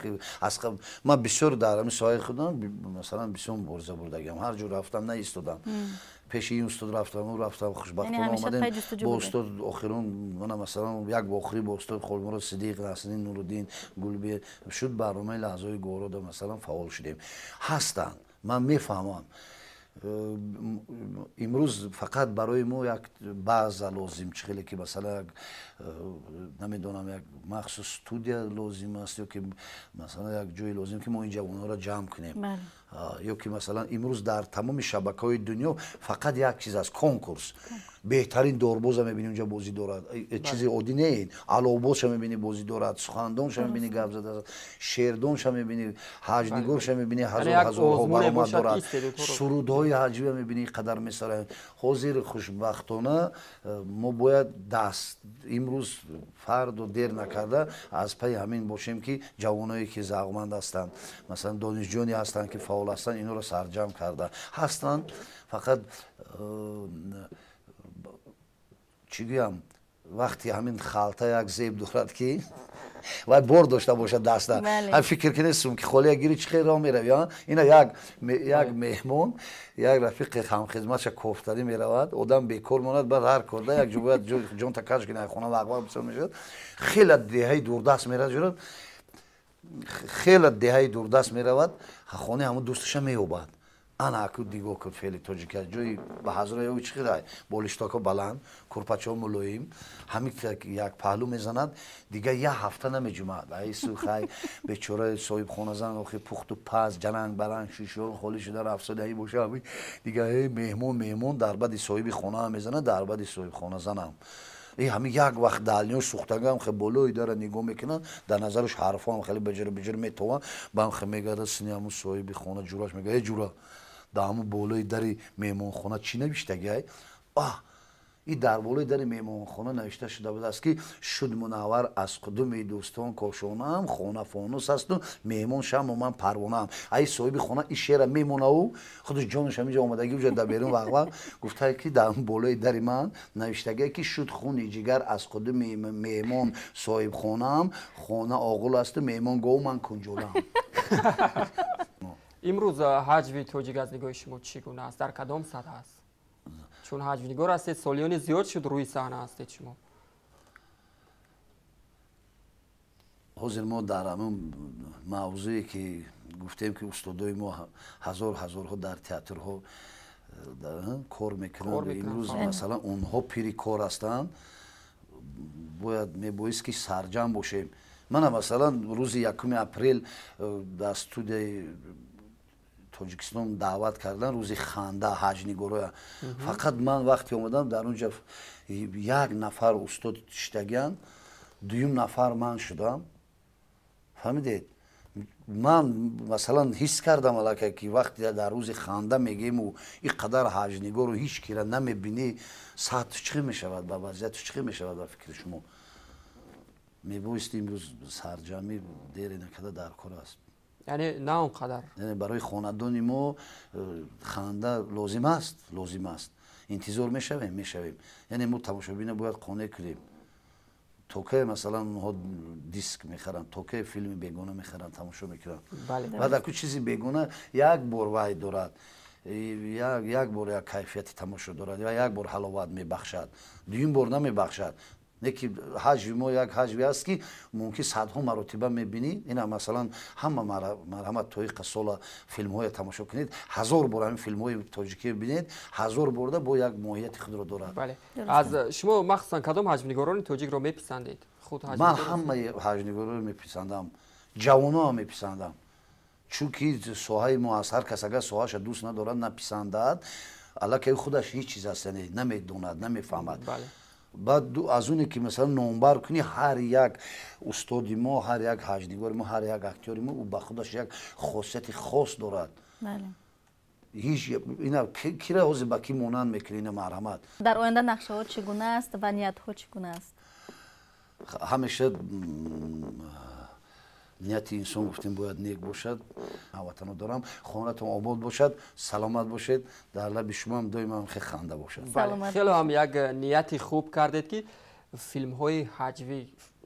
Ман бисёр дар ҳамин соҳаи худам масалан бисёр мубориза бурдагиам, ҳар ҷо рафтам наистодам, пеши ин устод рафтам, ӯ рафтам, хушбахтона омадем бо устод охирон, мана масалан як охирӣ бо устод Холмурод Сидиқ, Насриддин Нуруддин Гулби шуд, барномаи лаҳзаҳои гуҳорода масалан фаъол шудем. Ҳастанд, ман мефаҳмам. Имрӯз фақат барои мо як база лозим, чӣ хеле ки масалан як намедонам як махсус студия лозим аст ё ки масалан як ҷое лозим ки мо ин ҷавонҳоро ҷамъ кунем, ё ки масалан имрӯз дар тамоми шабакаҳои дунё фақат як чиз аст: конкурс. Беҳтарин дорбоза мебинӣ, унҷа бозӣ дорад, чизи оддӣ не, аловбозша мебинӣ, бозӣ дорад, сухандонша мебинӣ, гап зада, шеърдонша мебинӣ, ҳаҷнигорша мебинӣ, ҳазор ҳазорҳо баромад дорад, сурудҳои ҳаҷвия мебинӣ, қадар месароянд. Ҳозир хушбахтона мо бояд даст имрӯз фарду дер накарда аз пайи ҳамин бошем ки ҷавоное ки завқманд ҳастанд, масалан донишҷӯёне ҳастанд ки фаъол ҳастанд, инҳоро сарҷамъ карда ҳастанд. Фақат чӣ гӯям, Вақти ҳамин халта як зеб дорад ки вай бор дошта бошад даста. Ҳам фикр кунед сумки холия гири чӣ хел роҳ мерави. Ина як меҳмон як рафиқи ҳамхизматша кофтанӣ меравад, одам бекор монад, баъд ҳар корда як ҷо бояд ҷонта каш кунад, хона вақвақ бисёр мешавад. Хеле деҳаи дурдаст меравад, хеле деҳаи дурдаст меравад, хонаи ҳамон дӯсташа меёбад. Ана аку дигоҳ кун феъли тоҷика ҷои ба ҳазро ёви чӣ хелай болиштоко баланд, курпачо мулоим, ҳамин як паҳлӯ мезанад, дигар як ҳафта намеҷумад. Ай сухай бечора соҳибхоназан охи пухту паз ҷананг баранг шишо холӣ шуда рафсода ай боша. Дигар меҳмон меҳмон дар бади соҳиби хонаам мезанад, дар бади соҳибхоназанам. Ҳамин як вақт далниё сӯхтагам хе болои дара нигоҳ мекунад, дар назараш ҳарфоам хеле беҷир беҷир метованд, баъд хе мегардад сини ҳамун соҳиби хона ҷураш мега: э ҷура, дар ҳамун болои дари меҳмонхона чӣ навиштагиай? Аҳ, и дар болои дари меҳмонхона навишта шуда будааст ки шуд мунаввар аз қудуми дӯстон кошонаам, хона фонус асту меҳмон шаму ман парвонаам. Ай соҳиби хона и шеъра мемонаву худаш ҷонаш ҳаминҷо омадагӣ уҷа дар берун вақвақ гуфтае ки дар болои дари ман навиштагие ки шуд хуни ҷигар аз қудуми меҳмон соҳибхонаам, хона оғул асту меҳмон гову ман кунҷолаам. Имрӯз ҳаҷви тоҷик аз нигоҳи шумо чӣ гуна аст? Дар кадом сатҳ аст? Чун ҳаҷвнигор ҳастед, солиёни зиёд шуд рӯи саҳна ҳастед шумо. Ҳозир мо дар ҳамон мавзӯе ки гуфтем ки устодои мо ҳазор ҳазорҳо дар театрҳо кор мекунанд, имрӯз масалан онҳо пири кор ҳастанд, бояд мебоист ки сарҷамъ бошем. Мана масалан рӯзи 1 апрел дар студияи Тоҷикистон даъват кардан рӯзи ханда ҳаҷнигороя. Фақат ман вақте омадам дар он ҷо як нафар устод шиштагиянд, дуюм нафар ман шудам. Фаҳмидед? Ман масалан ҳис кардам аллакай ки вақте дар рӯзи ханда мегӯему ин қадар ҳаҷнигору ҳеҷ кира намебинӣ, сатҳ чӣ мешавад, ба вазъияту чӣ мешавад ба фикри шумо? Мебоист имрӯз сарҷамъӣ дере накарда дар кор аст. Яъне на он қадар. Яъне барои хонадони мо ханда лозим аст, лозим аст. Интизор мешавем, мешавем. Яъне мо тамошобина бояд қонеъ кунем. То ке масалан онҳо диск мехаранд, то ке филми бегона мехаранд, тамошо мекунанд. Баъд аку чизи бегона як бор вай дорад, як бор як кайфияти тамошо дорад ва як бор ҳаловат мебахшад, дуюм бор намебахшад. Не ки ҳаҷви мо як ҳаҷве аст ки мумкин садҳо маротиба мебинӣ. Ина масалан ҳама марҳамат то иқа сола филмҳоя тамошо кунед, ҳазор бор ҳамин филмҳои тоҷикиро бинед, ҳазор борда бо як моҳияти худро дорад. Бале. Аз шумо махсусан кадом ҳаҷвнигорони тоҷикро меписандед? Худ ман ҳамаи ҳаҷвнигороро меписандам, ҷавоноам меписандам, чунки соҳаи мо аст. Ҳар кас агар соҳаша дӯст надорад, написандад, аллакай худаш ҳеҷ чиз аст, яъне намедонад, намефаҳмад. Баъд аз оне ки масалан номбар кунӣ, ҳар як устоди мо, ҳар як ҳаҷнигори мо, ҳар як актёри мо ӯ ба худаш як хосияти хос дорад. Ҳеҷ ина кира ҳозир ба кӣ монанд мекунӣ? Ина марҳамат. Дар оянда нақшаҳо чӣ гуна аст ва ниятҳо чӣ гуна аст? Ҳамеша нияти инсон гуфтем бояд нек бошад. Ҳамватано дорам, хонатон обод бошад, саломат бошед, дар лаби шумоам доимам хеле ханда бошад. Хеле ҳам як нияти хуб кардед ки филмҳои ҳаҷвӣ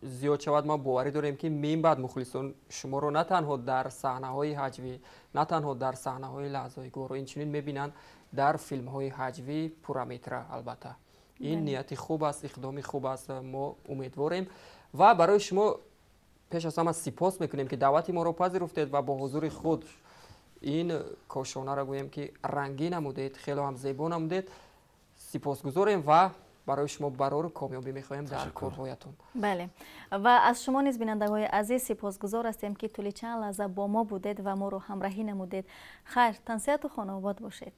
зиёд шавад. Мо боварӣ дорем ки минбаъд мухлисон шуморо на танҳо дар саҳнаҳои ҳаҷвӣ, на танҳо дар саҳнаҳои лаҳзаҳои гуворо, инчунин мебинанд дар филмҳои ҳаҷвӣ пурраметра. Албатта ин нияти хуб аст, иқдоми хуб аст, мо умедворем ва барои шумо пеш аз ҳама сипос мекунем ки даъвати моро пазируфтед ва бо ҳузури худ ин кошонаро гӯем ки рангин намудед, хело ҳам зебо намудед. Сипосгузорем ва барои шумо барору комёбӣ мехоҳем дар корҳоятон. Бале, ва аз шумо низ бинандагони азиз сипосгузор ҳастем ки тӯли чанд лаҳза бо мо будед ва моро ҳамроҳӣ намудед. Хайр, тансиҳату хонаобод бошед.